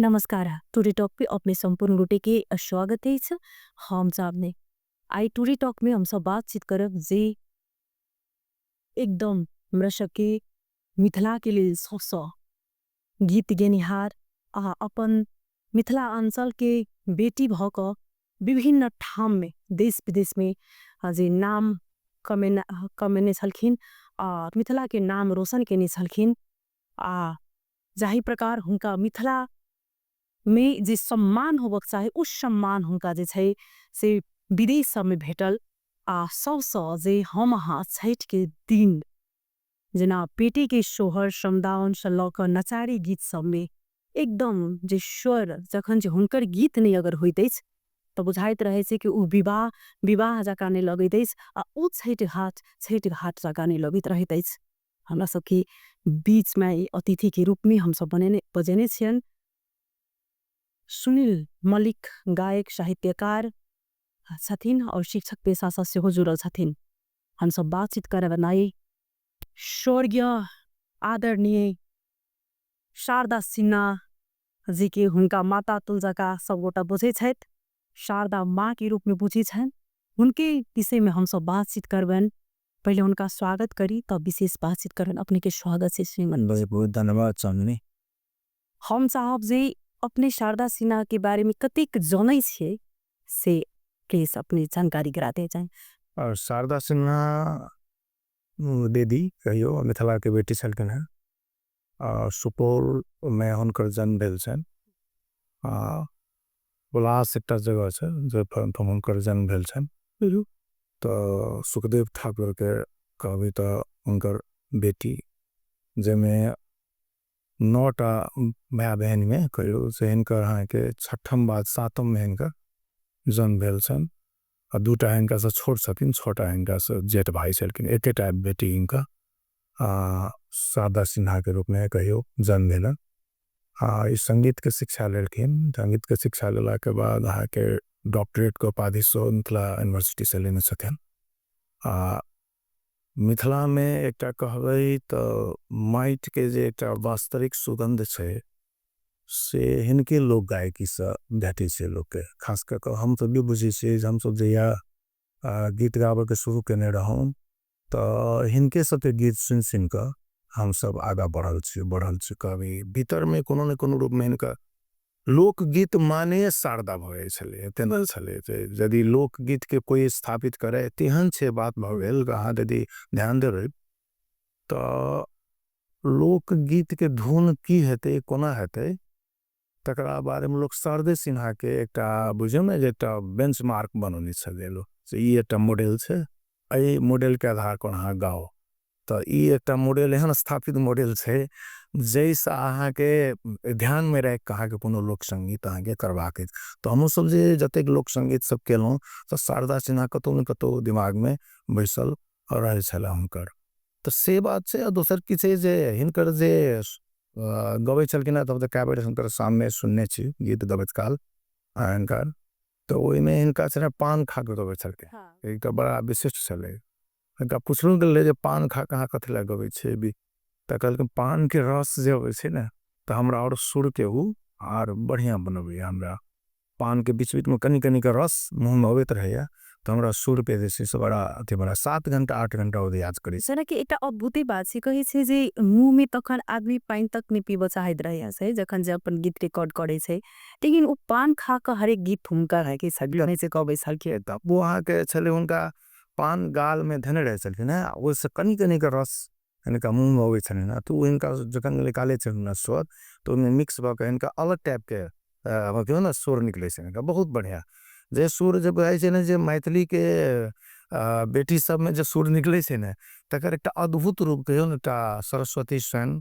नमस्कार, today talk पे अपने संपूर्ण गोटे के स्वागत अछि। हम चाँदनी आई टुडे टॉक में हम सब बातचीत करब जे एकदम हमरा सबके मिथिला के लेल सबसँ गीत गेनिहार आ अपन मिथिला अंचल के बेटी भ क विभिन्न ठाम में देश विदेश में जे नाम कमेने छलखिन आ मिथिला के नाम रोशन केने छलखिन आ जाहि प्रकार हुनका मिथिला में जे सम्मान होबक चाही उस सम्मान हुनका जे छै से विदेश सब में भेटल आ सबसँ जे हम अहाँ छठि के दिन जेना बेटी के सोहर समदाउन से लऽ कऽ नचारी गीत सब में एकदम जे स्वर जखन जे हुनकर गीत नहि अगर होइत अछि तऽ बुझाइत रहै छै कि ओ विवाह विवाह जकाँ नहि लगैत अछि आ ओ छठि घाट छठि घाट जकाँ नहि लगैत रहैत अछि। हमरा सबके बीच में ई अतिथि के रूप में हम सब बनेने बजेने छियनि सुनील मल्लिक, गायक साहित्यकार छथिन और शिक्षक पेशा से सेहो जुड़ल छथिन। हम सब बातचीत करब आइ स्वर्गीय आदरणीय शारदा सिन्हा जी के हुनका माता तुल जकाँ सब गोटा बुझै छथि, शारदा माँ के रूप में बुझै छनि, हुनके विषय में हम सब बातचीत करबनि। पहिले हुनका स्वागत करी तब विशेष बातचीत करबनि। अपने के स्वागत छै श्रीमन। बहुत बहुत धन्यवाद चांदनी। हम चाहब जे अपने शारदा सिन्हा के बारे में कतेक जनै छियै से प्लीज अपने जानकारी करा दे जाए। और शारदा सिन्हा दीदी कहियो मिथिला के बेटी छलखिन हेँ। सुपौल में हुनकर जन्म भेल छनि। उल्लास एकटा जगह छै जाहिठाम हुनकर जन्म भेल छनि। तऽ सुखदेव ठाकुर के कहबै तऽ हुनकर बेटी, जाहिमे 9 टा भाय बहिनमे कहियौ से हिनकर अहाँके छठम बाद सातममे हिनकर जन्म भेल छनि। आ 2 टा हिनकासँ छोट छथिन, 6 टा हिनकासँ जेठ भाइ छलखिन। एकेटा बेटी हिनका शारदा सिन्हाके रूपमे कहियौ जन्म भेलनि। आ ई सङ्गीतके शिक्षा लेलखिन। सङ्गीतके शिक्षा लेलाके बाद अहाँके डॉक्टरेटके उपाधि सेहो मिथिला यूनिवर्सिटीसँ लेने छथिन। आ मिथिलामे एकटा कहबै तऽ माटिके जे एकटा वास्तविक सुगन्ध छै से हिनके लोक गायकीसँ भेटै छै लोकके। खास कऽ कऽ हमसब भी बुझै छियै जे हमसब जहिया गीत गाबैके शुरू केने रहौं तऽ हिनके सबके गीत सुनि सुनि कऽ हमसब आगाँ बढ़ल छी, बढ़ल छी। कभी भीतरमे कोनो ने कोनो रूपमे हिनकर लोकगीत माने शारदा भऽ जाइ छलै, तेना छलै। यदि लोकगीतके कोइ स्थापित करै तेहन छै बात भऽ गेल। अहाँ यदि ध्यान देबै तऽ लोकगीतके धुन की हेतै, कोना हेतै, तकरा बारेमे लोक शारदे सिन्हाके एकटा बुझियौ ने जे एकटा बेंच मार्क बनौने छलै लोक, से ई एकटा मॉडल छै, एहि मॉडलके आधारपर अहाँ गाउ। तऽ ई एकटा मॉडल एहन स्थापित मॉडल छै जाहिसँ अहाँके ध्यानमे राखिकऽ अहाँके कोनो लोक सङ्गीत अहाँके करबाक अछि। तऽ हमहूँ सब जे जतेक लोक सङ्गीत सब केलहुँ तऽ शारदा सिन्हा कतहु ने कतहु दिमागमे बैसल रहै छलै हुनकर। तऽ से बात छै। आ दोसर की छै जे हिनकर जे गबै छलखिन हेँ, तऽ कए बेर हुनकर सामने सुनने छी गीत गबैत काल हिनकर, तऽ ओहिमे हिनका छलै पान खा कऽ गबै छलखिन। एकटा बड़ा विशिष्ट छलै। हिनका पुछलो गेलै जे पान खा कऽ अहाँ कथी लए गबै छियै, तऽ कहलखिन पानके रस जे अबै छै ने तऽ हमरा आओर सुरके ओ आर बढ़िआँ बनबैए। हमरा पानके बीच बीचमे कनि कनिके रस मुँहमे अबैत रहैए तऽ हमरा सुरके जे छै से बड़ा अथी बड़ा 7 घण्टा 8 घण्टा ओ रियाज करै छै। जेनाकि एकटा अद्भुते बात छै, कहै छै जे मुँह में तखन आदमी पानि तक नहि पीबऽ चाहैत रहै छै जखन जे अपन गीत रिकॉर्ड करै छै, लेकिन ओ पान खा कऽ हरेक गीत हुनकर है कि से गबै छलखिन। ओ अहाँके छलै हुनका पान गालमे धेने रहै छलखिन हेँ, ओहिसँ कनि कनिके रस हिनका मुँहमे अबै छलनि हेँ, तऽ ओ हिनका जखन निकालै छलखिन हेँ स्वर तऽ ओहिमे मिक्स भऽ कऽ हिनका अलग टाइपके कहियौ ने स्वर निकलै छै हिनका बहुत बढ़िआँ। जे सुर जे बुझाइ छै ने जे मैथिलीके बेटी सबमे जे सुर निकलै छै ने तकर एकटा अद्भुत रूप कहियौ ने, एकटा सरस्वती स्वयं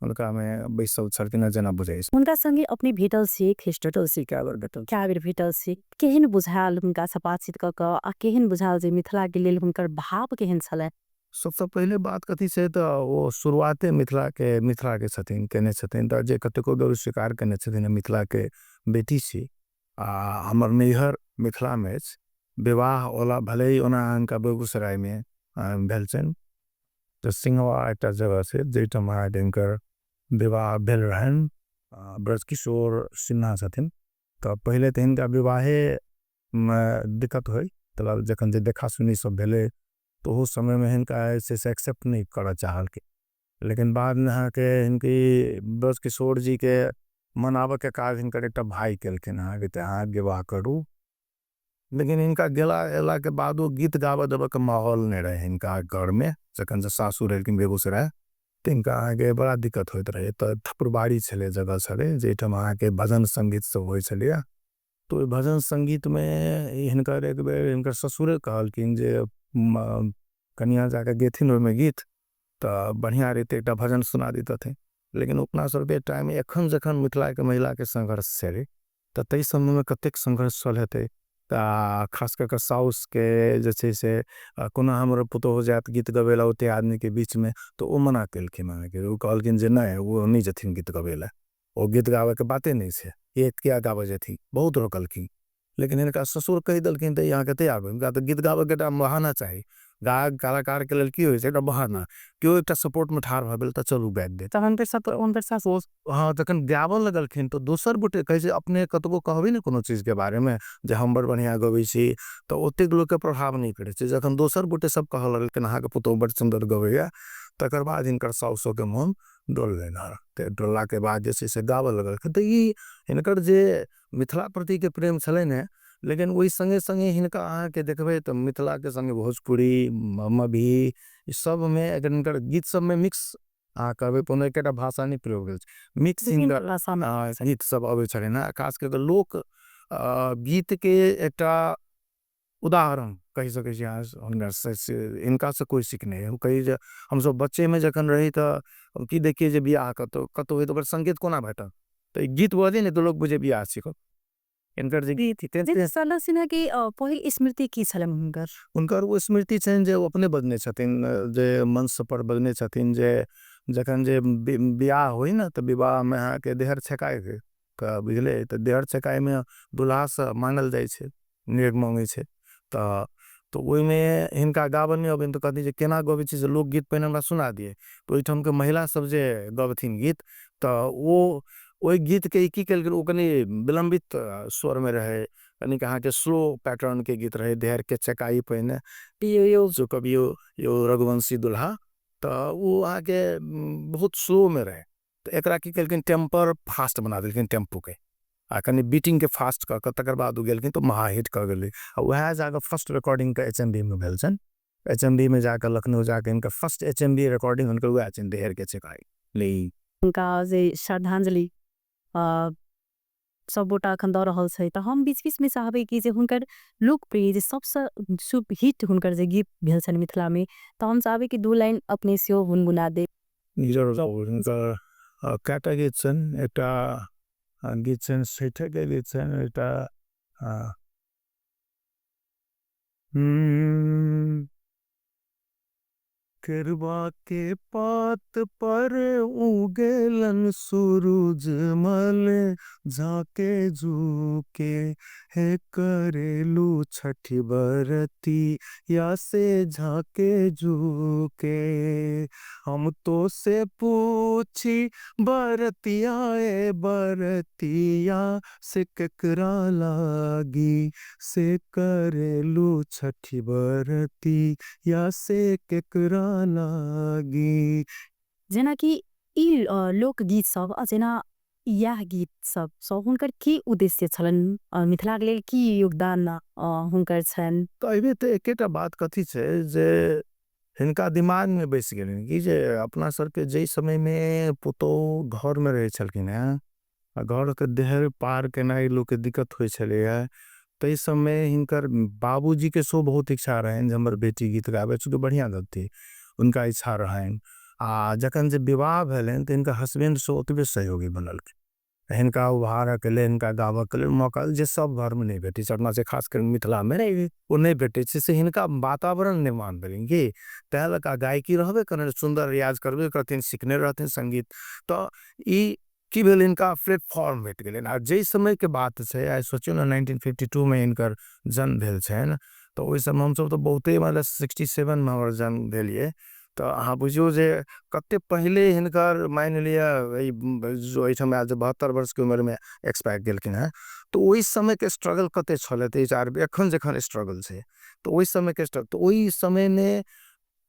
हुनकामे बैसल छलखिन हेँ जेना बुझाइ छै। हुनका संगे अपने भेटल छी? भेटल छी, कए बेर भेटल। कए बेर भेटल छी? केहन बुझायल हुनका से बातचीत कऽ कऽ आ केहन बुझायल जे मिथिला के लेल हुनकर भाव केहन छलनि? सबसँ पहिले बात कथी छै तऽ ओ शुरुआते मिथिलाके छथिन, केने छथिन, तऽ जे कतेको बेर स्वीकार केने छथिन मिथिलाके बेटी छी आ हमर नैहर मिथिलामे अछि। विवाह ओला भले ही ओना हुनका बेगूसरायमे भेल छनि, तऽ सिंहवा एकटा जगह छै जाहिठाम अहाँके हिनकर विवाह भेल रहनि। ब्रजकिशोर सिन्हा छथिन। तऽ पहिले तऽ हिनका विवाहेमे दिक्कत होइ, तऽ जखन जे देखा सुनी सब भेलै तऽ ओहो समयमे हिनका जे छै एक्सेप्ट नहि करऽ चाहलकै। लेकिन बादमे अहाँके हिनकी ब्रजकिशोर जीके मनाबऽके काज हिनकर एकटा भाइ केलखिन अहाँके, तऽ अहाँ विवाह करू। लेकिन हिनका गेला अयलाके बादो गीत गाबऽ देबऽके माहौल नहि रहै हिनका घरमे। जखन से सासुर एलखिन बेगूसराय, तऽ हिनका अहाँके बड़ा दिक्कत होइत रहै। तऽ ठकुरबाड़ी छलै, जगह छलै, जाहिठाम अहाँके भजन सङ्गीत सब होइ छलैए। तऽ ओहि भजन सङ्गीतमे हिनकर एक बेर हिनकर ससुरे कहलखिन जे कनिआँ जाकऽ गेथिन ओहिमे गीत तऽ बढ़िआँ रहितै, एकटा भजन सुना दितथिन। लेकिन अपना सबके टाइम एखन जखन मिथिलाके महिलाके संघर्ष छलै, तऽ ताहि समयमे कतेक संघर्ष छल हेतै। तऽ खास कऽ कऽ साउसके जे छै से कोना हमर पुतोहु जायत गीत गबै लए ओते आदमीके बीचमे, तऽ ओ मना केलखिन अहाँके। ओ कहलखिन जे नहि, ओ नहि जेथिन गीत गबै लए, ओ गीत गाबैके बाते नहि छै, एक किया गाबऽ जेथिन, बहुत रोकलखिन। लेकिन हिनका ससुर कहि देलखिन तऽ अहाँके तैयार भेल। हिनका तऽ गीत गाबऽके एकटा बहाना चाही। गायक कलाकारके लेल की होइ छै, एकटा बहाना, केओ एकटा सपोर्टमे ठाढ़ भऽ गेल तऽ चलू गाबि देत। तहन फेर हुनकर सासुर, हँ, जखन गाबऽ लगलखिन तऽ दोसर गोटे कहै छै, अपने कतबो कहबै ने कोनो चीजके बारेमे जे हम बड़ बढ़िआँ गबै छी, तऽ ओतेक लोकके प्रभाव नहि करै छै। जखन दोसर गोटे सब कहऽ लगलखिन अहाँके पुतोहु बड़ सुन्दर गबैया, तकर बाद हिनकर साउसोके मोन डोललनि हँ। तऽ डोललाके बाद जे छै से गाबऽ लगलखिन। तऽ ई हिनकर जे मिथिला प्रतिके प्रेम छलनि हेँ, लेकिन ओहि सङ्गे सङ्गे हिनका अहाँके देखबै तऽ मिथिलाके सङ्गे भोजपुरी, मगही, सबमे हिनकर गीत सबमे मिक्स अहाँ कहबै, कोनो एकेटा भाषा नहि प्रयोग भेल छै, मिक्स हिनकर गीत सब अबै छलनि हेँ। खास कऽ कऽ लोक गीतके एकटा उदाहरण कहि सकै छी अहाँ हिनकासँ कोइ सिखने। हम कही जे हमसब बच्चेमे जखन रही तऽ की देखियै जे बियाह कतहु कतहु होइ तऽ ओकर संकेत कोना भेटत, तऽ गीत बजै ने तऽ लोक बुझै बियाह छियै। हिनकर जे गीत सरला सिन्हा के पहिल स्मृति की छलनि हुनकर? हुनकर ओ स्मृति छनि जे ओ अपने बजने छथिन, जे मंच पर बजने छथिन जे जखन जे बियाह होइ ने तऽ विवाहमे अहाँके देहर छेकाइ होइ, तऽ बुझलियै, तऽ देहर छेकाइमे दुल्हासँ माँगल जाइ छै, नेग माँगै छै। तऽ ओहिमे हिनका गाबऽ नहि अबनि तऽ कहथिन जे केना गबै छी से लोकगीत पहिने हमरा सुना दिअ। तऽ ओहिठामके महिला सब जे गबथिन गीत, तऽ ओ ओहि गीतके की केलखिन, ओ कनि विलम्बित स्वरमे रहै, कनिक अहाँके स्लो पैटर्नके गीत रहै, देहरके चकाई पहिने चुकबियौ यौ रघुवंशी दुल्हा, तऽ ओ अहाँके बहुत स्लोमे रहै। तऽ एकरा की केलखिन, टेम्पर फास्ट बना देलखिन टेम्पोके, आ कनि बीटिंगके फास्ट कऽ कऽ तकर बाद ओ गेलखिन तऽ महाहिट कऽ गेलै। आ वएह जाकऽ फर्स्ट रिकॉर्डिंगके एच एम वी मे भेल छनि। एच एम वी मे जाकऽ लखनऊ जाकऽ हिनकर first H M V recording हुनकर वएह छनि, देहरके चकाई। हुनका जे श्रद्धांजलि सब गोटा अखन दऽ रहल छै, तऽ हम बीच बीचमे चाहबै कि जे हुनकर लोकप्रिय जे सबसँ सुपरहिट हुनकर जे गीत भेल छनि मिथिलामे, तऽ हम चाहबै कि दू लाइन अपने सेहो गुनगुना देब। जरूर, हुनकर कएटा गीत छनि, एकटा गीत छनि छठिके गीत छनि, एकटा केरवा के पात पर उगेलन सूरुज मल झाके झूके, हे करेलू छठ बरती या से झाके झूके, हम तो से पूछी बरतिया ए बरतिया से केकरा लागी, से करेलू छठ बरती या से केकरा लागी। जेनाकि ई लोकगीत सब, जेना इएह गीत सब हुनकर की उद्देश्य छलनि, मिथिलाके लेल की योगदान हुनकर छनि? तऽ एहिमे तऽ एकेटा बात कथी छै जे हिनका दिमागमे बैसि गेलनि कि जे अपना सबके जाहि समयमे पुतोहु घरमे रहै छलखिन हेँ आ घरके देहरि पार केनाइ लोकके दिक्कत होइ छलैए, ताहि समय हिनकर बाबूजीके सेहो बहुत इच्छा रहनि जे हमर बेटी गीत गाबै, चूँकि बढ़िआँ गबती, हुनका इच्छा रहनि। आ जखन जे विवाह भेलनि तऽ हिनकर हसबैंड सेहो ओतबे सहयोगी बनलखिन, हिनका उभारऽके लेल, हिनका गाबऽके लेल मौका जे सब घरमे नहि भेटै छै, अपना से खास कर मिथिलामे ओ नहि भेटै छै, से हिनका वातावरण निर्माण भेलनि कि तैँ लऽ कऽ गायकी रहबे करनि, सुन्दर रियाज करबे करथिन, सिखने रहथिन सङ्गीत, तऽ ई की भेल हिनका प्लेटफॉर्म भेट गेलनि। आ जाहि समयके बात छै, आइ सोचियौ ने 1952 मे हिनकर जन्म भेल छनि, तऽ ओहि समय हमसब तऽ बहुते मतलब 67 मे हमर जन्म भेल ये, तऽ अहाँ बुझियौ जे कते पहिले हिनकर मानि लिअ एहिठाम आयल जे 72 वर्षके उम्रमे एक्सपायर गेलखिन हेँ। तऽ ओहि समयके स्ट्रगल कते छलै, तऽ एखन जखन स्ट्रगल छै तऽ ओहि समयके स्ट्रगल, तऽ ओहि समयमे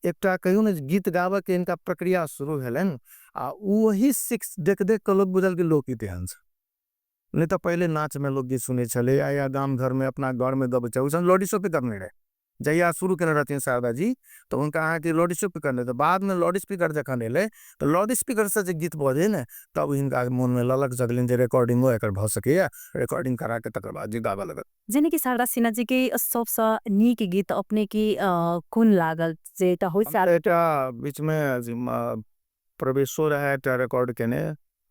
एकटा कहियौ ने गीत गाबऽके हिनका प्रक्रिया शुरू भेलनि आ ओही सीख देख देख कऽ लोक बुझलकै लोकगीत एहन छै। नहि तऽ पहिले नाचमे लोकगीत सुनै छलै या गाम घरमे अपना घरमे गबै छलै, ओहि समय लाउड स्पीकर नहि रहै। जहिया शुरू केने रहथिन शारदा जी तऽ हुनका अहाँके लाउड स्पीकर नहि, तऽ बादमे लाउड स्पीकर जखन एलै तऽ लाउड स्पीकरसँ जे गीत बजै ने तब हिनका मोनमे ललक जगलनि जे रिकॉर्डिंगो एकर भऽ सकैए, रिकॉर्डिंग करा के तकर बाद जे गाबऽ लगल। जेना कि शारदा सिन्हा जी के सबसँ नीक गीत अपने के कोन लागल जे एकटा होइत? एकटा बीचमे प्रवेशो रहै एकटा रिकॉर्ड केने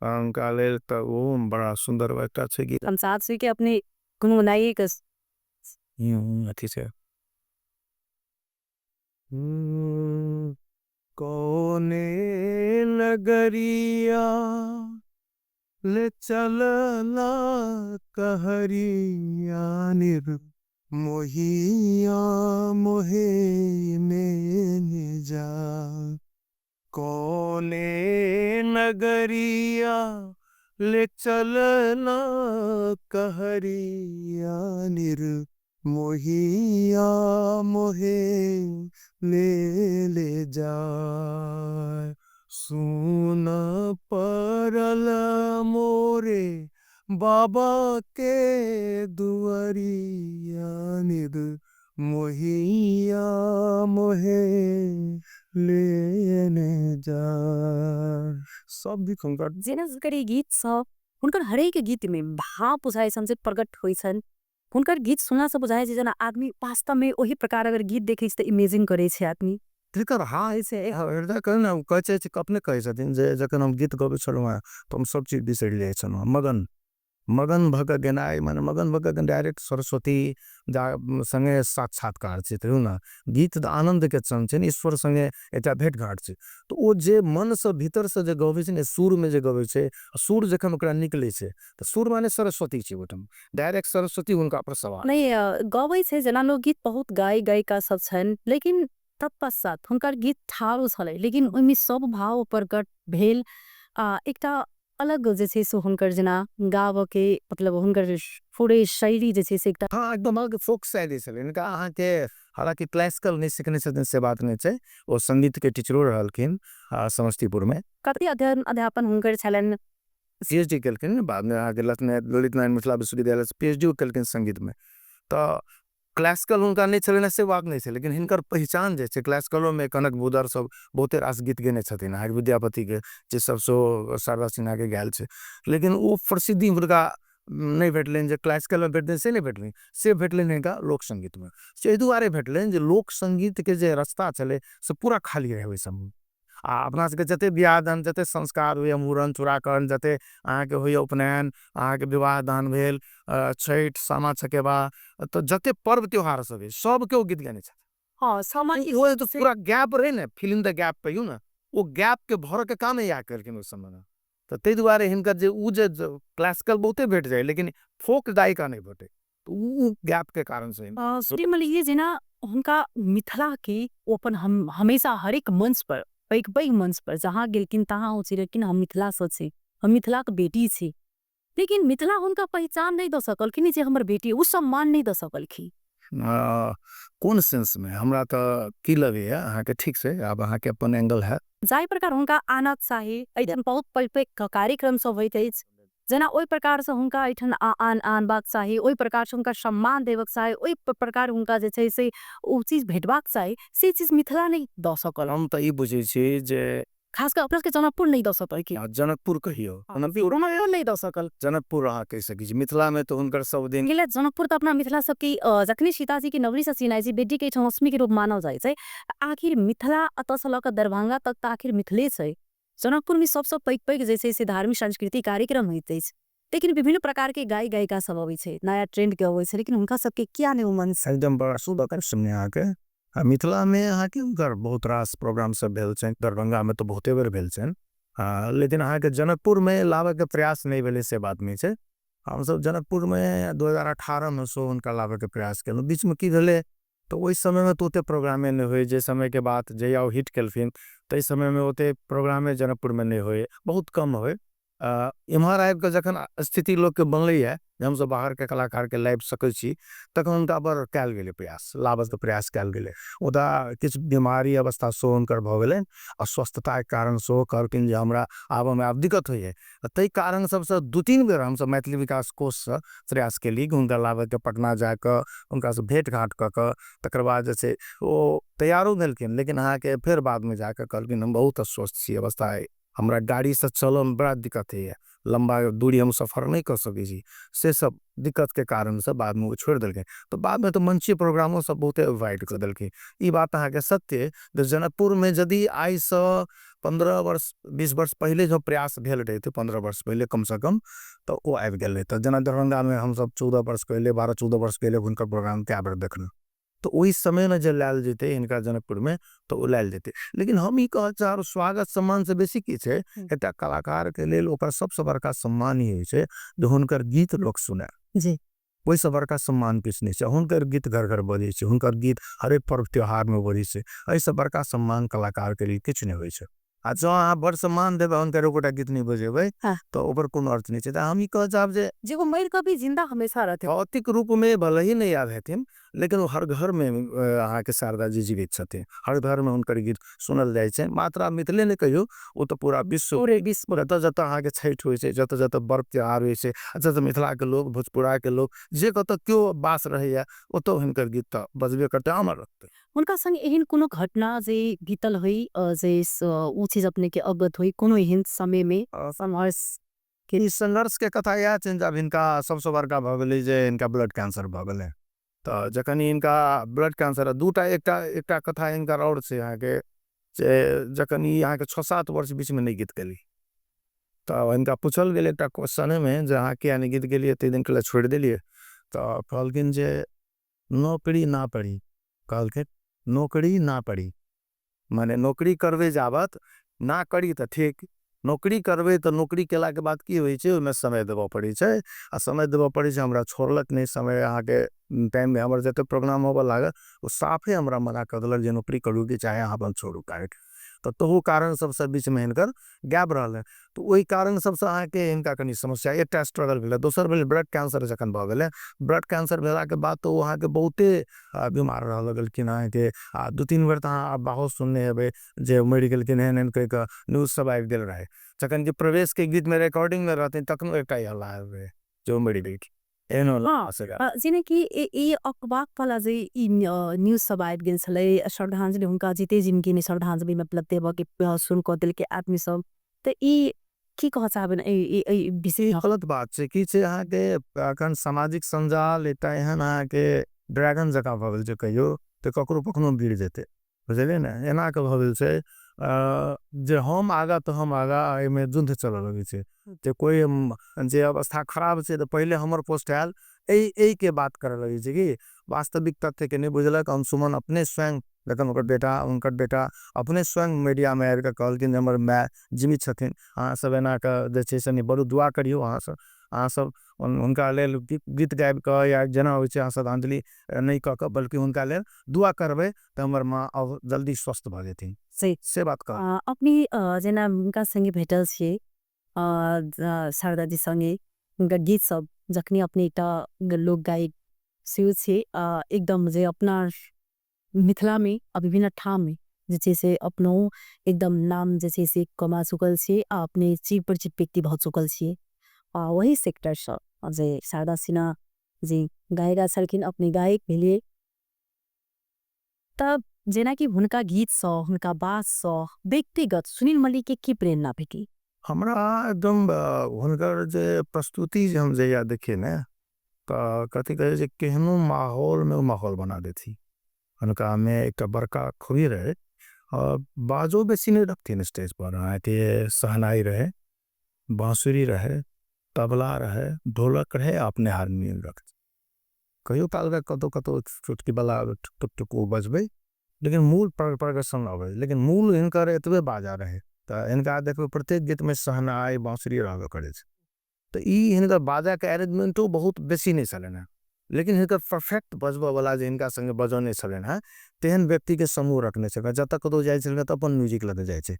हुनका लेल, तऽ ओहो बड़ा सुन्दर एकटा छै गीत। हम साथ सुई के अपने गुनगुनाइए के अथी छै। कौने नगरिया ले चलला कहरिया निर मोहिया मोहे ने जा, कौने नगरिया ले चलला कहरिया निर मोहिया मोहे ले ले जा, सुन परल मोरे बाबा के दुआरिया निर मोहिया मोहे लेने जा। सब भी हुनकर जेना हुनकर ई गीत सब हुनकर हरेक गीत में भाव बुझाइ छन जे प्रकट होइ छन। हुनकर गीत सुनला से बुझाइ छै जेना आदमी वास्तव में ओही प्रकार अगर गीत देखै छै तऽ इमेजिन करै छै आदमी। तिनकर हाँ ऐसे हृदय कहै ने, कहै छै, अपने कहै छथिन जे जखन हम गीत गबै छलहुँ हेँ तऽ हम सब चीज बिसरि जाइ छलहुँ हेँ। मगन मगन भऽ कऽ गेनाइ, माने मगन भऽ कऽ डायरेक्ट सरस्वती जा संगे साक्षात्कार छै, तैयो ने गीत तऽ आनन्दके क्षण छै ने, ईश्वर संगे एकटा भेट घाट छै। तऽ ओ जे मनसँ भीतरसँ जे गबै छै ने, सुरमे जे गबै छै, सुर जखन ओकरा निकलै छै तऽ सुर माने सरस्वती छै, ओहिठाम डायरेक्ट सरस्वती हुनका पर सवार नहि गबै छै। जेना लोकगीत बहुत गाय गायिका सब छनि, लेकिन तत्पश्चात हुनकर गीत ठाढ़ो छलै, लेकिन ओहिमे सब भाव प्रकट भेल आ एकटा अलग जे छै से हुनकर जेना गाबऽके मतलब हुनकर पूरे शैली जे छै से एकटा हाँ एकदम अलग फोक शैली छलै हिनका। अहाँके हालाँकि क्लासिकल नहि सिखने छथिन से बात नहि छै, ओ संगीतके टीचरो रहलखिन समस्तीपुरमे। कते अध्ययन अध्यापन हुनकर छलनि? PhD केलखिन बादमे अहाँके ललित नारायण मिथिला विश्वविद्यालयसँ PhD केलखिन संगीतमे। तऽ क्लासिकल हुनका नहि छलनि से बात नहि छै, लेकिन हिनकर पहिचान जे छै क्लासिकलोमे कनक भूधर सब बहुते रास गीत गेने छथिन अहाँके विद्यापतिके, जे सब सेहो शारदा सिन्हाके गायल छै, लेकिन ओ प्रसिद्धि हुनका नहि भेटलनि जे क्लासिकलमे भेटलनि से नहि भेटलनि, से भेटलनि हिनका लोक संगीतमे। से एहि दुआरे भेटलनि जे लोक संगीतके जे रास्ता छलै से पूरा खाली रहै ओहि समयमे। आ अपना सबके जते बियाह दान जते संस्कार होइए, मूड़न चूड़ाकरण जते अहाँके होइए, उपनयन अहाँके विवाह दान भेल, छठि सामा चकेबा, तऽ जते पर्व त्योहार सब अछि सबके ओ गीत गाने छथिन। हाँ, सामा इहो तऽ पूरा गैप रहै ने, फिल इन the gap कहियौ ने, ओ गैप के भरऽ के काम इएह केलखिन ओहि समयमे। तऽ ताहि दुआरे हिनकर जे ओ जे क्लासिकल बहुते भेट जाय लेकिन फोक गायिका नहि भेटै, तऽ ओ गैप के कारण से सुनय जेना हुनका मिथिला के ओ अपन हम हमेशा हरेक मंच पर, पैघ पैघ मंच पर जहाँ गेलखिन तहाँ ओ चिड़लखिन हम मिथिलासँ छी, हम मिथिलाके बेटी छी, लेकिन मिथिला हुनका पहिचान नहि दऽ सकलखिन जे हमर बेटी, ओ सम्मान नहि दऽ सकलखिन। कोन सेंसमे? हमरा तऽ की लगैए अहाँके ठीक छै, आब अहाँके अपन एंगल है। जाहि प्रकार हुनका आनक चाही, एहिठाम बहुत पैघ पैघ कार्यक्रम सब होइत अछि, जेना ओहि प्रकारसँ हुनका एहिठाम आनबाक चाही, ओहि प्रकारसँ हुनका सम्मान देबक चाही, ओहि प्रकार हुनका जे छै से ओ चीज भेटबाक चाही, से चीज मिथिला नहि दऽ सकल। हम तऽ ई बुझै छी जे खास कऽ अपना सबके जनकपुर नहि दऽ सकल। जनकपुर कहियौ, नहि दऽ सकल। जनकपुर अहाँ कहि सकै छी, मिथिलामे तऽ हुनकर सब दिन जनकपुर तऽ अपना मिथिला सबके जखने सीताजी के नगरीसँ चिनाइ छै, बेटीके एहिठाम लक्ष्मीके रूप मानल जाइ छै, आखिर मिथिला एतऽसँ लऽ कऽ दरभंगा तक तऽ आखिर मिथिले छै। जनकपुरमे सबसँ पैघ पैघ जे छै से धार्मिक सांस्कृतिक कार्यक्रम होइत अछि, लेकिन विभिन्न प्रकारके गायक गायिका सब अबै छै, नया ट्रेंडके अबै छै, लेकिन हुनका सबके किया नहि ओ मंच? एकदम बड़ा सुन्दर क्वेश्चन अहाँके। मिथिलामे अहाँके हुनकर बहुत रास प्रोग्राम सब भेल छनि, दरभंगामे तऽ बहुते बेर भेल छनि, लेकिन अहाँके जनकपुरमे लाबऽके प्रयास नहि भेलै से बात नहि छै। हमसब जनकपुरमे 2018 मे सेहो हुनका लाबऽके प्रयास केलहुँ। बीचमे की भेलै, तऽ ओहि समयमे तऽ ओतेक प्रोग्रामे नहि होइ, जे समयके बात जहिया ओ हिट केलखिन ताहि समयमे ओतेक प्रोग्रामे जनकपुरमे नहि होइ, बहुत कम होइ। इम्हर आबिकऽ जखन स्थिति लोकके बनलैए जे हमसब बाहरके कलाकारके लाबि सकै छी, तखन हुनका पर कयल गेलै प्रयास, लाबऽके प्रयास कयल गेलै। मुदा किछु बीमारी अवस्था सेहो हुनकर भऽ गेलनि, अस्वस्थताके कारण सेहो कहलखिन जे हमरा आबऽमे आब दिक्कत होइए। ताहि कारण सबसँ 2-3 बेर हमसब मैथिली विकास कोषसँ प्रयास केली कि हुनका लाबऽके, पटना जाकऽ हुनकासँ भेँट घाँट कऽ कऽ, तकर बाद जे छै ओ तैयारो भेलखिन, लेकिन अहाँके फेर बादमे जाकऽ कहलखिन हम बहुत अस्वस्थ छी, अवस्था अइ, हमरा गाड़ीसँ चलऽमे बड़ा दिक्कत होइए, लम्बा दूरी हम सफर नहि कऽ सकै छी, से सब दिक्कतके कारणसँ बादमे ओ छोड़ि देलखिन। तऽ बादमे तऽ मंचीय प्रोग्रामो सब बहुते अवॉइड कऽ देलखिन। ई बात अहाँके सत्य जे जनकपुरमे यदि आइसँ 15 वर्ष 20 वर्ष पहिले जँ प्रयास भेल रहितै, 15 वर्ष पहिले कमसँ कम, तऽ ओ आबि गेल रहितै। जेना दरभंगामे हमसब 14 वर्ष पहिले, 12-14 वर्ष पहिले हुनकर प्रोग्राम कए बेर देखलहुँ। तऽ ओहि समयमे जे लायल जेतै हिनका जनकपुरमे, तऽ ओ लायल जेतै। लेकिन हम ई कहऽ चाहब, स्वागत सम्मानसँ बेसी की छै, एकटा कलाकारके लेल ओकर सबसँ बड़का सम्मान ई होइ छै जे हुनकर गीत लोक सुनय। ओहिसँ बड़का सम्मान किछु नहि छै। हुनकर गीत घर घर बजै छै, हुनकर गीत हरेक पर्व त्योहारमे बजै छै, एहिसँ बड़का सम्मान कलाकारके लेल किछु नहि होइ छै। आ जँ अहाँ बड़ सम्मान देबै, हुनकर एकोटा गीत नहि बजेबै, तऽ ओकर कोनो अर्थ नहि छै। तऽ हम ई कहऽ चाहब जे जे वो मरि कऽ भी जिंदा हमेशा रहतै। भौतिक रूपमे भले ही नहि याद हेथिन, लेकिन ओ हर घरमे अहाँके शारदा जी जीवित छथिन, हर घरमे हुनकर गीत सुनल जाइ छै। मात्र मिथिले नहि कहियौ, ओ तऽ पूरा विश्व, पूरे विश्व। जतऽ जतऽ अहाँके छठि होइ छै, जतऽ जतऽ पर्व त्योहार होइ छै, जतऽ मिथिलाके लोक, भोजपुराके लोक, जे कतऽ केओ बास रहैया, ओतऽ हुनकर गीत तऽ बजबे करतै, अमर रहतै। हुनका संग एहन कोनो घटना जे बीतल होइ, जे ओ चीज अपने के अवगत होइ, कोनो एहन समय में संघर्ष के ई संघर्ष के कथा इएह छनि जे आब हिनका सबसँ बड़का भऽ गेलै जे हिनका ब्लड कैंसर भऽ गेलै। तऽ जखन हिनका ब्लड कैंसर दूटा एकटा कथा हिनकर आओर छै अहाँके, जे जखन ई अहाँके 6-7 वर्ष बीचमे नहि गीत गेली, तऽ हिनका पूछल गेल एकटा क्वेश्चनमे जे अहाँ किया नहि गीत गेलियै, एते दिनके लेल छोड़ि देलियै। तऽ कहलखिन जे नौकरी ना पड़ी, कहलखिन नौकरी ना पड़ी, माने नौकरी करबै जाबत ना करी तऽ ठीक, नौकरी करबै तऽ नौकरी केलाके बाद की होइ छै, ओहिमे समय देबऽ पड़ै छै, आ समय देबऽ पड़ै छै, हमरा छोड़लक नहि समय, अहाँके टाइममे हमर जते प्रोग्राम होबऽ लागल ओ साफे हमरा मना कऽ देलक जे नौकरी करू कि चाहे अहाँ अपन छोड़ू काज। तऽ तहू कारण सबसँ बीचमे हिनकर गायब रहलै। तऽ ओहि कारण सबसँ अहाँके हिनका कनि समस्या, एकटा स्ट्रगल भेलै। दोसर भेलै ब्लड कैंसर जखन भऽ गेलै, ब्लड कैंसर भेलाके बाद तऽ ओ अहाँके बहुते बीमार रहऽ लगलखिन अहाँके। आ 2-3 बेर तऽ अहाँ बहुत सुनने हेबै जे मरि गेलखिन एहन एहन कहि कऽ न्यूज सब आबि गेल रहै। जखन कि प्रवेश के गीतमे रिकॉर्डिंगमे रहथिन तखनो एकटा हल्ला आबि रहै जे ओ मरि गेलखिन। जेनाकि ई अफवाह वाला जे ई न्यूज सब आबि गेल छलै, श्रद्धांजलि हुनका जीते जिनगी में श्रद्धांजलि मतलब देबऽ के शुरू कऽ देलकै आदमी सब, तऽ ई की कहऽ चाहबै ई विषय? गलत बात छै। की छै अहाँके अखन सामाजिक संजाल एकटा एहन अहाँके ड्रैगन जकाँ भऽ गेल छै, कहियो तऽ ककरो कखनो गिर जेतै, बुझलियै ने? एना कऽ भऽ गेल छै जे हम आगाँ तऽ हम आगाँ, एहिमे युद्ध चलऽ लगै छै। जे कोइ जे अवस्था खराब छै तऽ पहिले हमर पोस्ट आयल, एहिके बात करऽ लगै छै कि वास्तविक तथ्यके नहि बुझलक। अंशुमन अपने स्वयं जखन ओकर बेटा, हुनकर बेटा अपने स्वयं मीडियामे आबि कऽ कहलखिन जे हमर माय जीवित छथिन, अहाँ सब एना कऽ जे छै से बड़ दुआ करियौ, अहाँ सब हुनका लेल गीत गाबि कऽ या जेना होइ छै अहाँ श्रद्धांजलि नहि कऽ कऽ बल्कि हुनका लेल दुआ करबै तऽ हमर माँ अब जल्दी स्वस्थ भऽ जेथिन, से बात कह। अपने जेना हुनका संगे भेटल छियै, शारदा जी संगे, हुनका गीत सब जखनी अपने एकटा लोक गायक सेहो छियै, एकदम जे अपना मिथिला में आ विभिन्न ठाम में जे छै से अपनो एकदम नाम जे छै से कमा चुकल छियै आ अपने चिर परिचित व्यक्ति भऽ चुकल छियै। आ वही सेक्टरसँ जे शारदा सिन्हा जी गायिका छलखिन, अपने गायक भेलियै, तब जेनाकि हुनका गीतसँ हुनका बातसँ व्यक्तिगत सुनील मल्लिक के की प्रेरणा भेटल? हमरा एकदम हुनकर जे प्रस्तुति जे हम जहिया देखिए ने, तऽ कथी कहै छै, केहनो माहौलमे ओ माहौल बना देथिन। हुनकामे एकटा बड़का खूबी रहै, बाजो बेसी नहि रखथिन स्टेज पर, अहाँके सहनाइ रहै, बाँसुरी रहै, तबला रहै, ढोलक रहै, अपने हारमोनियम रखथिन। कहियो कालके कतौ कतौ चुटकीवला टुक टुक ओ बजबै, लेकिन मूल प्रदर्शन अबै, लेकिन मूल हिनकर एतबे बाजा रहै। तऽ हिनका देखबै प्रत्येक गीतमे सहनाइ बाँसुरी रहबे करै छै। तऽ ई हिनकर बाजाके अरेंजमेंटो बहुत बेसी नहि छलनि हेँ, लेकिन हिनकर परफेक्ट बजबऽवला जे हिनका सङ्गे बजौने छलनि हेँ, तेहन व्यक्तिके समूह रखने छलनि। जतऽ कतहु जाइ छलखिन तऽ अपन म्यूजिक लऽ कऽ जाइ छै।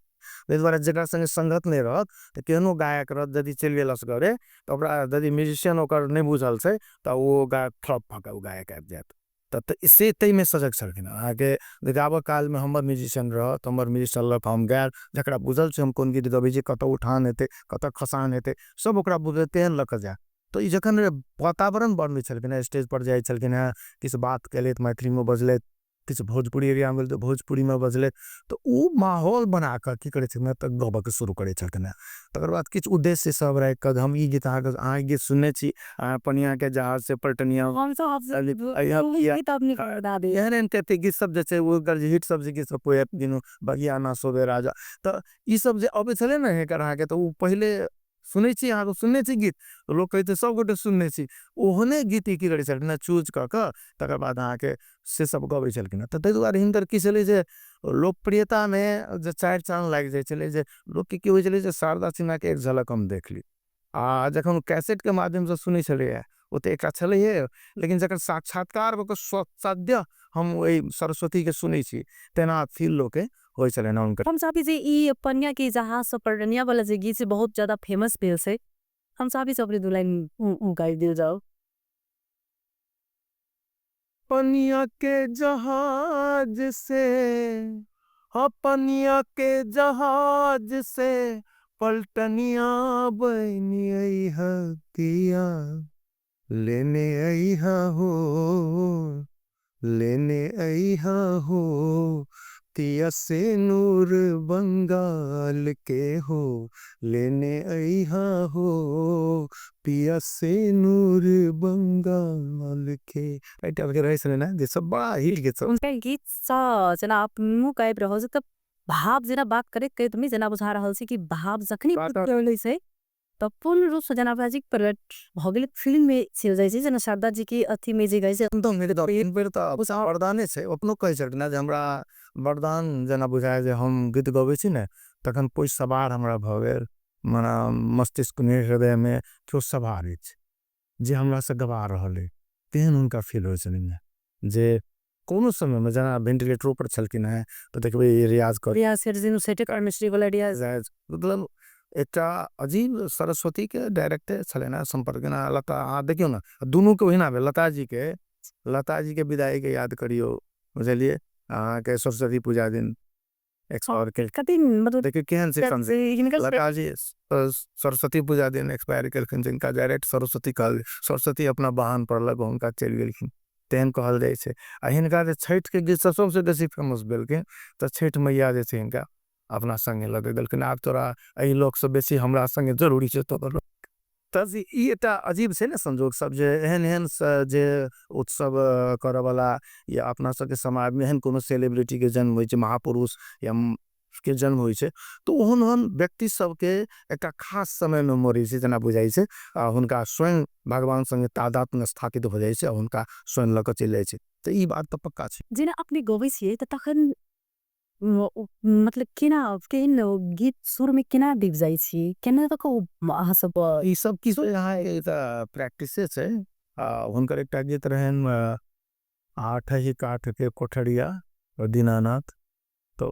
ताहि दुआरे जकरा सङ्गे सङ्गत नहि रहत तऽ केहनो गायक रहत, यदि चलि गेल असगरे तऽ ओकरा यदि म्यूजिशियन ओकर नहि बुझल छै तऽ ओ गायक फ्लॉप भऽ कऽ ओ गायक आबि जायत। तऽ से ताहिमे सजग छलखिन। अहाँके गाबऽ कालमे हमर म्यूजिशियन रहत, हमर म्यूजिशियन लऽ कऽ हम गायब, जकरा बुझल छै हम कोन गीत गबै छी, कतऽ उठान हेतै, कतऽ खसान हेतै, सब ओकरा बुझल तेहन लऽ कऽ जायत। तऽ ई जखन वातावरण बनबै छलखिन हेँ, स्टेज पर जाइ छलखिन हेँ, किछु बात केलथि, मैथिलीमे बजलथि, किछु भोजपुरी एरियामे गेल तऽ भोजपुरीमे बजलथि, तऽ ओ माहौल बना कऽ की करै छलखिन हेँ तऽ गबऽके शुरू करै छलखिन हेँ। तकर बाद किछु उद्देश्य सब राखि कऽ हम ई गीत अहाँके, अहाँ ई गीत सुनने छी, अहाँ पनियाके जहाज से पलटनिया, एहन एहन कते गीत सब जे छै, ओकर जे हिट सब जे गीत सब कोइ दिनो बगिया ना सोबे राजा, तऽ ई सब जे अबै छलै ने एकर अहाँके, तऽ ओ पहिले सुनै छी, अहाँ सुनने छी गीत, लोक कहै छै सब गोटे सुनने छी, ओहने गीत ई की करै छलखिन हेँ, चूज कऽ कऽ तकर बाद अहाँके से सब गबै छलखिन हेँ। तऽ ताहि दुआरे हिनकर की छलै जे लोकप्रियतामे जे चारि चाँद लागि जाइ छलै, जे लोकके की होइ छलै जे शारदा सिन्हाके एक झलक हम देख ली। आ जखन ओ कैसेटके माध्यमसँ सुनै छलैए ओ तऽ एकटा छलैहे, लेकिन जखन साक्षात्कार भऽ कऽ सद्यः हम ओहि सरस्वतीके सुनै छी तेना फील लोकके होइ छलनि हुनकर। हम चाहबी जे ई पनिया के जहाज से पलटनिया वाला जे गीत छै बहुत ज्यादा फेमस भेल छै, हम चाहबी से अपने दू लाइन गाबि देल जाओ। पनिया के जहाज से, हाँ पनिया के जहाज से पलटनिया बनी अइहा लेने अइहा हो, लेने अइहा हो, तिया से नूर बंगाल के हो, लेने अइहा हो, पिया से नूर बंगाल के। एहि टाइप के रहै छलै ने, जे सब बड़ा हिट गीत सब। हुनकर गीत सँ जेना आप मुँह गाबि रहल छी तऽ भाव जेना बात करैत करैत में जेना बुझा रहल छी कि भाव जखनी रहै छै तऽ पूर्ण रूप से जेना भाजी प्रकट भऽ गेल फिल्म में चलि जाइ छै, जेना शारदा जी के अथी में जे गाय छै। एक बेर तऽ वरदाने छै, अपनो कहै छलखिन ने जे हमरा वरदान जेना बुझाय जे हम गीत गबै छी ने तखन कोइ सवार हमरा भऽ गेल, मने मस्तिष्क में हृदय में केओ सवार अछि जे हमरा से गवा रहल अछि, तेहन हुनका फील होइ छलनि जे कोनो समय में जेना वेंटिलेटरो पर छलखिन हेँ तऽ देखबै रियाज कर मतलब एकटा अजीब सरस्वती के डायरेक्टे छलनि हेँ सम्पर्क। जेना लता, अहाँ देखियौ ने दुनूके ओहिना भेल, लता जी के विदाई के याद करियौ, बुझलियै अहाँके सरस्वती पूजा दिन एक्सपायर, मतलब देखियौ केहन छै, लता जी सरस्वती पूजा दिन एक्सपायर केलखिन, जिनका डायरेक्ट सरस्वती कहल, सरस्वती अपना वाहन पर लग हुनका चलि गेलखिन तेहन कहल जाइ छै। आ हिनका जे छठि के गीत सब सबसँ बेसी फेमस भेलखिन तऽ छठि मैया जे छै हिनका अपना संगे लऽ कऽ गेलखिन, आब तोरा एहि लोकसँ बेसी हमरा संगे जरूरी छै तोरा। तऽ ई एकटा अजीब छै ने संजोग सब जे एहन एहन जे उत्सव करऽवला या अपना सबके समाजमे एहन कोनो सेलिब्रिटीके जन्म होइ छै, महापुरुष या के जन्म होइ छै, तऽ ओहन ओहन व्यक्ति सबके एकटा खास समयमे मरै छै जेना बुझाइ छै, आ हुनका स्वयं भगवान संगे तादात्म्य स्थापित भऽ जाइ छै आ हुनका स्वयं लऽ कऽ चलि जाइ छै। तऽ ई बात तऽ पक्का छै। जेना अपने गबै छियै तऽ तखन मतलब केना केहन गीत सुरमे केना डूबि जाइ छी, केना कऽ अहाँ सब ई सब किछु अहाँ प्रैक्टिसे छै। आ हुनकर एकटा गीत रहनि आठ ही काठ के कोठरिया दीनानाथ, तऽ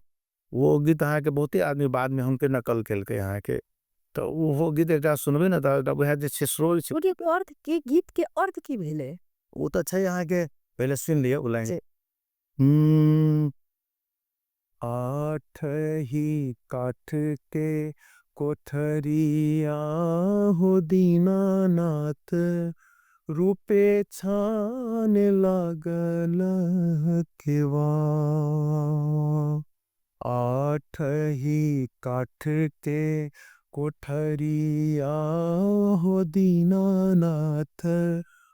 ओ गीत अहाँके बहुते आदमी बादमे हुनके नकल केलकै अहाँके, तऽ ओहो गीत एकटा सुनबै ने तऽ वएह जे छै स्रोल छै। अर्थ के गीत के अर्थ की भेलै? ओ तऽ छै अहाँके, पहिले सुनि लिअ ओ लाइन। आठ ही काठ के कोठरिया हो दीनानाथ, रूपे छान लागल केवा, आठ ही काठ के कोठरिया हो दीनानाथ,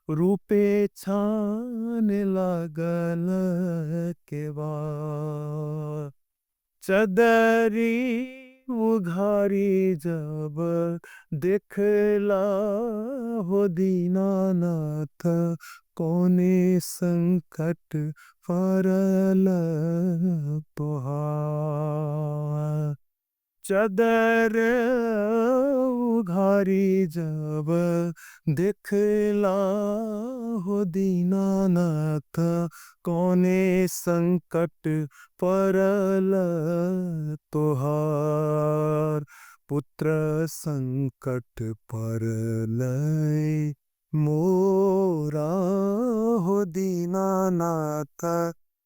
रूपे छान लागल केवा, चदरी उघारी जब देखला हो दीनानाथ, कोने संकट फरल तोहार, चदर उघारी जब देखला हो दीनानाथ, कोने संकट परल तोहार, पुत्र संकट परल मोरा हो दीनानाथ,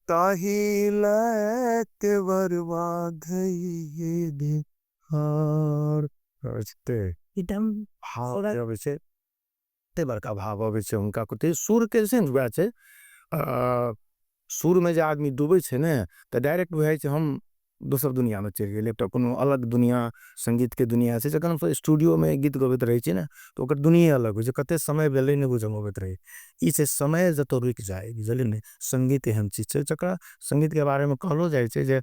ताही लैके बरबा धैये हार। एकदम भाव अबै छै, एते बड़का भाव अबै छै हुनका कुते। सुर के जे छै ने, वएह छै, सुर में जे आदमी डूबै छै ने, तऽ डायरेक्ट बुझाइ छै हम दोसर दुनिया में चलि गेलियै, एकटा कोनो अलग दुनिया, संगीत के दुनिया छै। जखन हमसब स्टूडियो में गीत गबैत रहै छी ने, तऽ ओकर दुनिया अलग होइ छै, कते समय भेलै नहि बुझऽ में अबैत रहै। ई छै समय जतऽ रुकि जाय, बुझलियै ने? संगीत एहन चीज छै जकरा संगीत के बारे में कहलो जाइ छै जे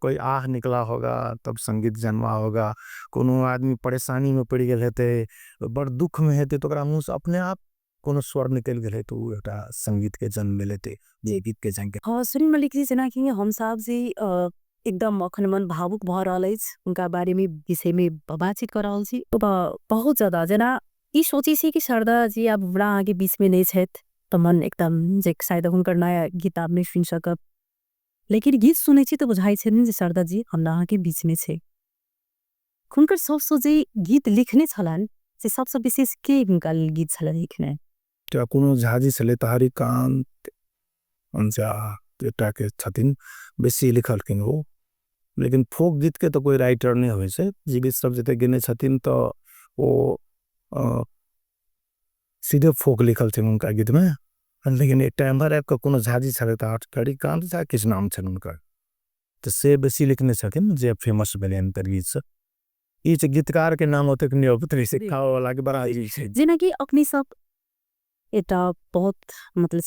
कोई आह निकला होगा तब संगीत जन्मा होगा। कोनो आदमी परेशानी में पड़ि गेल हेतै, बड़ दुख में हेतै, तऽ ओकरा मुँह से अपने आप कोनो स्वर निकलि गेल हेतै, ओ एकटा संगीत के जन्म भेल हेतै, जे गीत के जन्म। हँ, सुनील मल्लिक जी, जेनाकि हम साहब जी एकदम अखन मन भावुक भऽ रहल अछि हुनका बारे में, विषय में बातचीत कऽ रहल छी। बहुत ज्यादा जेना ई सोचै छी कि शारदा जी आब हमरा अहाँके बीच में नहि छथि, तऽ मन एकदम जे शायद हुनकर नया गीत आब नहि सुनि सकब, लेकिन गीत सुनै छी तऽ बुझाइ छै जे शारदा जी हमरा अहाँके बीच में छै। हुनकर सबसँ जे गीत लिखने छलनि से सबसँ विशेष के हुनका लेल गीत छलनि लिखने? कोनो झाजी छलै तऽ हरिकान्त झा एकटा के छथिन, बेसी लिखलखिन ओ, लेकिन फोक गीत के तऽ कोइ राइटर नहि होइ छै। जे गीत सब जते गेने छथिन तऽ ओ सीधे फोक लिखल छनि हुनका गीत में। लेकिन एकटा एम्हर आबि कऽ कोनो झाजी छलै तऽ हरिकान्त झा किछु नाम छनि हुनकर, तऽ से बेसी लिखने छथिन, जे फेमस भेलै हुनकर गीत सब। ई छै गीतकार के नाम ओतेक नहि अबैत रहै छै, खावऽवला के बड़ा ई छै। जेनाकि अपने सब एकटा बहुत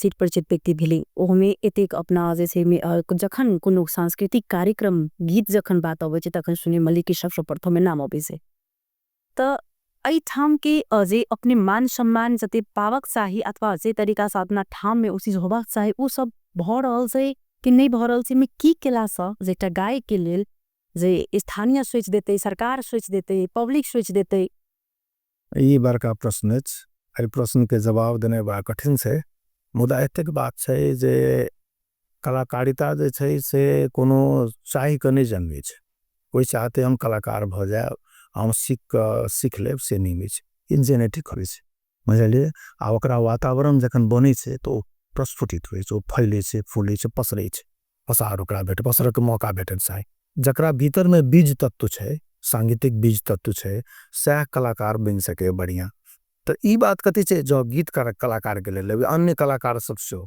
सीट परिचित व्यक्ति भेलै, ओहोमे एतेक अपना जे छै जखन कोनो सांस्कृतिक कार्यक्रम गीत जखन बात अबै छै तखन सुनील मल्लिक के सबसँ प्रथम नाम अबै छै। तऽ एहिठाम के जे अपने मान सम्मान जते पावक चाही अथवा जे तरीका से अपना ठाम में ओ चीज होबाक चाही ओ सब भऽ रहल छै कि नहि भऽ रहल छै? में की केलासँ जे एकटा गायक के लेल जे स्थानीय सोचि देतै, सरकार सोचि देतै, पब्लिक सोचि देतै? ई बड़का प्रश्न अछि, एहि प्रश्न के जवाब देनाइ बड़ा कठिन छै, मुदा एतेक बात छै जे कलाकारिता जे छै से कोनो चाहि कऽ नहि जन्मै छै। कोइ चाहते हम कलाकार भऽ जायब, हम सीख लेब, से नहि होइ छै। ई जेनेटिक होइ छै, बुझलियै? आ ओकरा वातावरण जखन बनै छै तऽ ओ प्रस्फुटित होइ छै, ओ फैलै छै, फूलै छै, पसरै छै, पसार ओकरा भेट, पसरैके मौका भेटल चाही। जकरा भीतरमे बीज तत्व छै, सांगीतिक बीज तत्व छै, सएह कलाकार बनि सकैए बढ़िआँ। तऽ ई बात कथी छै, जँ गीत कलाकारके लेल लेबै, अन्य कलाकार सब सेहो,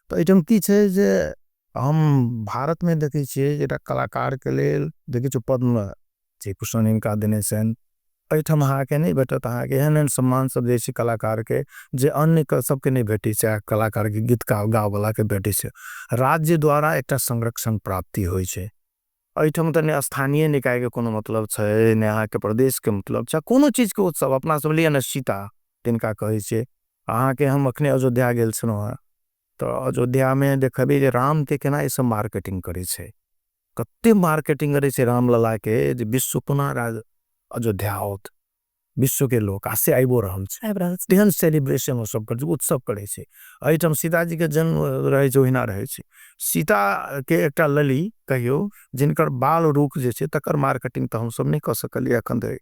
तऽ एहिठाम की छै जे हम भारतमे देखै छियै जे एकटा कलाकारके लेल देखै छियै पद्म जे भूषण हिनका देने छनि, एहिठाम अहाँके नहि भेटत। अहाँके एहन एहन सम्मान सब दै छै कलाकारके जे अन्य सबके नहि भेटै छै, कलाकारके गीत गाबवलाके भेटै छै। राज्य द्वारा एकटा संरक्षण प्राप्ति होइ छै। एहिठाम तऽ नहि स्थानीय निकायके कोनो मतलब छै, नहि अहाँके प्रदेशके मतलब छै, कोनो चीजके उत्सव। अपना सब लिए ने सीता तिनका कहै छियै। अहाँके हम अखने अयोध्या गेल छलहुँ हँ, तऽ अयोध्यामे देखबै जे रामके केना ई सब मार्केटिंग करै छै, कते मार्केटिंग करै छै रामललाके जे विश्व कोना राज अयोध्या आओत, विश्वके लोक, आ से आबिओ रहल छै। आबि रहल छै। तेहन सेलिब्रेशन ओ सब करै छै, उत्सव करै छै। एहिठाम सीताजीके जन्म रहै छै, ओहिना रहै छै। सीताके एकटा लली कहियौ, जिनकर बाल रूप जे छै तकर मार्केटिंग तऽ हमसब नहि कऽ सकलियै एखन धरि,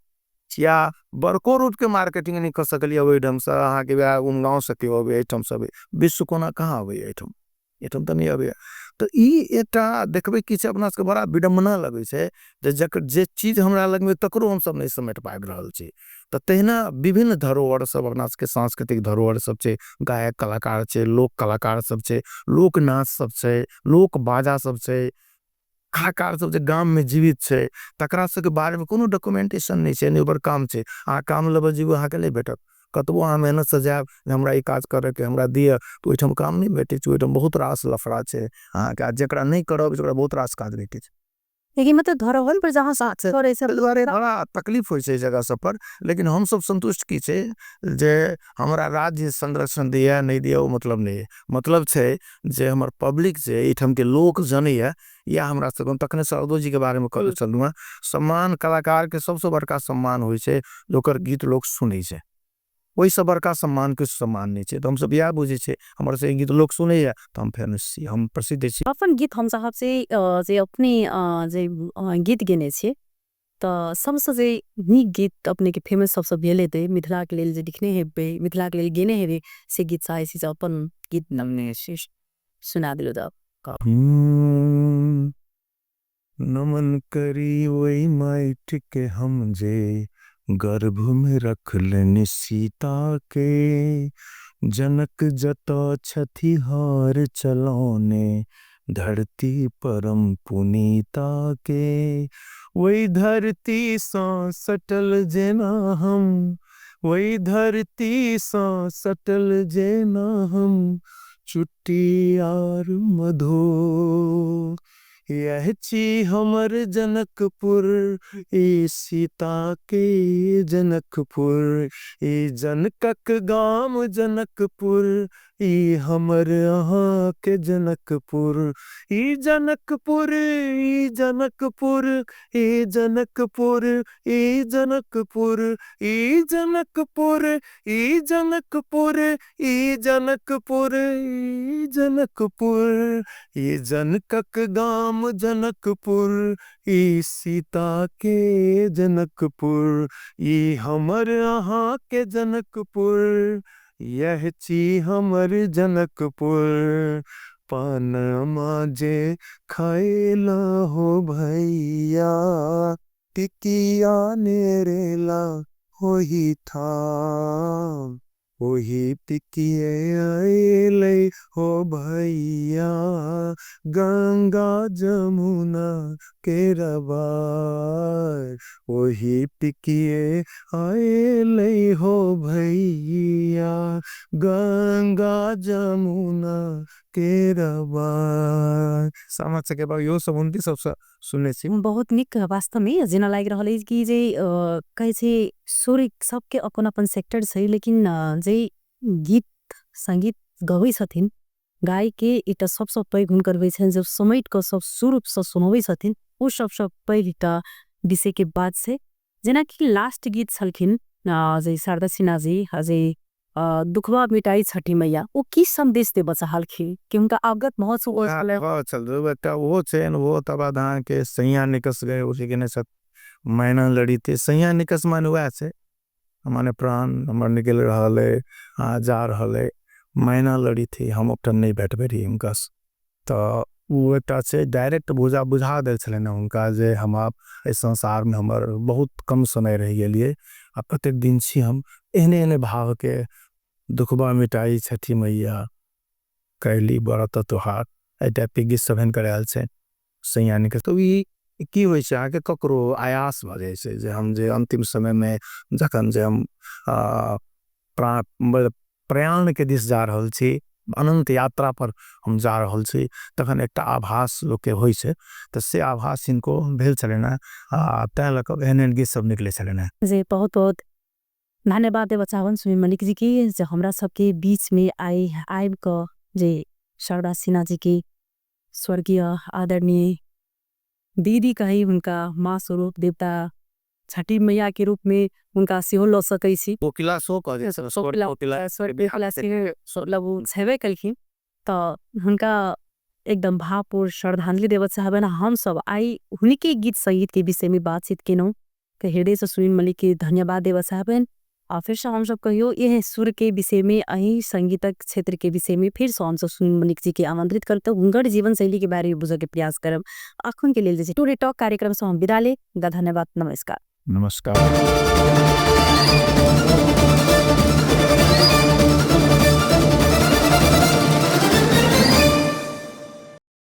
या बड़को रूपके मार्केटिंग नहि कऽ सकलियै ओहि ढङ्गसँ। अहाँके वएह उमगाँवसँ केओ अबै, एहिठामसँ अबै, विश्व कोना कहाँ अबैए एहिठाम, एहिठाम तऽ नहि अबैए। तऽ ई एकटा देखबै की छै, अपना सबके बड़ा विडम्बना लगै छै जे जे चीज हमरा लगमे तकरो हमसब नहि समेट पाबि रहल छी। तऽ तहिना विभिन्न धरोहर सब अपना सबके सांस्कृतिक धरोहर सब छै, गायक कलाकार छै, लोक कलाकार सब छै, लोक नाच सब छै, लोक बाजा सब छै, कलाकार सब जे गाममे जीवित छै, तकरा सबके बारेमे कोनो डॉक्यूमेंटेशन नहि छै, नहि ओकर काम छै। अहाँ काम लेबऽ जेबै अहाँके नहि भेटत, कतबो अहाँ मेहनतसँ जायब जे हमरा ई काज करऽके हमरा दिअ, तऽ ओहिठाम काम नहि भेटै छै, ओहिठाम बहुत रास लफड़ा छै अहाँके, आ जकरा नहि करब ओकरा बहुत रास काज भेटै छै। लेकिन मतलब धरोहर पर जहाँ साथ ताहि दुआरे बड़ा तकलीफ होइ छै एहि जगह सब पर, लेकिन हमसब सन्तुष्ट की छै जे हमरा राज्य संरक्षण दिए नहि दिए ओ मतलब नहि है, मतलब छै जे हमर पब्लिक जे एहिठामके लोक जनैए, इएह हमरा सबके। तखने शारदो जीके बारेमे कहने छलहुँ हेँ, सम्मान कलाकारके सबसँ बड़का सम्मान होइ छै जे ओकर गीत लोक सुनै छै, ओहिसँ बड़का सम्मान किछु सम्मान नहि छै। तऽ हमसब इएह बुझै छियै हमर सबके गीत लोक सुनैए तऽ हम फेमस छी, हम प्रसिद्ध छी। अपन गीत हम साहब से जे अपने जे गीत गेने छियै तऽ सबसँ जे नीक गीत अपनेके फेमस सबसँ भेल हेतै, मिथिलाके लेल जे लिखने हेबै, मिथिलाके लेल गेने हेबै, से गीत चाहै छी जे अपन गीत नमने सुना दिलु तऽ। नमन करी ओहि माटिके हम जे गर्भमे रखलनि सीताके, जनक जतऽ छथि हार चलौने धरती परम पुनीताके, ओहि धरतीसँ सटल जेना हम, ओहि धरतीसँ सटल जेना हम चुट्टी आर मधो, यह छी हमर जनकपुर, ई सीताके जनकपुर, ई जनकक गाम जनकपुर, ई हमर अहाँके जनकपुर, ई जनकपुर, ई जनकपुर, ई जनकपुर, ई जनकपुर, ई जनकपुर, ई जनकपुर, ई जनकपुर, ई जनकपुर, ई जनकक गाम जनकपुर, ई सीताके जनकपुर, ई हमर अहाँके जनकपुर, यह छी हमर जनकपुर। पानमा जे खैला हो भैया, टिकिया नेरेला ओहि ठाम, ओहि टिकिये अयलै हो भैया, गंगा जमुना केरबार, ओहि टिकिये अयलै हो भैया, गंगा जमुना केरबार। सामा चकेबा इहो सब हुनके सबसँ सुनने छी। बहुत नीक। वास्तवमे जेना लागि रहल अछि कि जे कहै छै सुर सबके अपन अपन सेक्टर छै, लेकिन जे गीत संगीत गबै छथिन गायके एकटा सबसँ पैघ हुनकर होइ छनि जब समेट कऽ सब सुरसँ सुनबै छथिन, ओ सबसँ पैघ एकटा विषयके बात छै। जेनाकि लास्ट गीत छलखिन जे शारदा सिन्हा जी जे दुखवा मिटाई छठी मैया, ओ की संदेश देबऽ चाहलखिन कि हुनका अवगत महोत्सव एकटा ओहो छै, ओहो तकर बाद अहाँके सैया निकस गए, ओ केने छथि मैना लड़ीते, सैया निकस माने वएह छै माने प्राण हमर निकलि रहल अइ आ जा रहल अइ, मैना लड़ी थी हम ओहिठाम नहि भेटबै रहियै हुनकासँ, तऽ ओ एकटा छै डायरेक्ट बुझा देल छलनि हुनका जे हम आब एहि संसारमे हमर बहुत कम समय रहि गेल ये आ कतेक दिन छी हम, एहने एहने भावके दुखबा मिटाई छठी मैया कैली व्रत तोहार, एहि टाइपके गीत सब हिनकर आयल छै सैया निकस। तऽ ई की होइ छै अहाँके ककरो आयास भऽ जाइ छै जे हम जे अन्तिम समयमे जखन जे हम प्रयाणके दिस जा रहल छी, अनन्त यात्रापर हम जा रहल छी, तखन एकटा आभास लोकके होइ छै, तऽ से आभास हिनको भेल छलनि हेँ आ तैँ लऽ कऽ एहन एहन गीत सब निकलै छलनि हेँ। जे बहुत बहुत धन्यवाद देबऽ चाहबनि सुनील मल्लिक जी के जे हमरा सबके बीचमे आइ आबि कऽ जे शारदा सिन्हा जी के स्वर्गीय आदरणीय दीदी कही हुनका माँ स्वरूप देवता छठी मैया के रूप में हुनका सेहो लऽ सकै छी, कोकिला सेहो कहल जाइ छै, कोकिला मतलब छेबे केलखिन, तऽ हुनका एकदम भावपूर्ण श्रद्धांजलि देबऽ चाहबनि। हमसब आइ हुनके गीत संगीत के विषय में बातचीत केलहुँ तऽ हृदय से सुनील मल्लिक के धन्यवाद देबऽ चाहबनि। आ फेरसँ हमसब कहियो इएह सुर के विषय में, एहि संगीतक क्षेत्र के विषय में फेरसँ हमसब सुनील मल्लिक जी के आमंत्रित करब तऽ हुनकर जीवन शैली के बारे में बुझऽ के प्रयास करब। अखन के लेल जे टुडे टॉक कार्यक्रम से हम विदा लेब। धन्यवाद, नमस्कार। नमस्कार।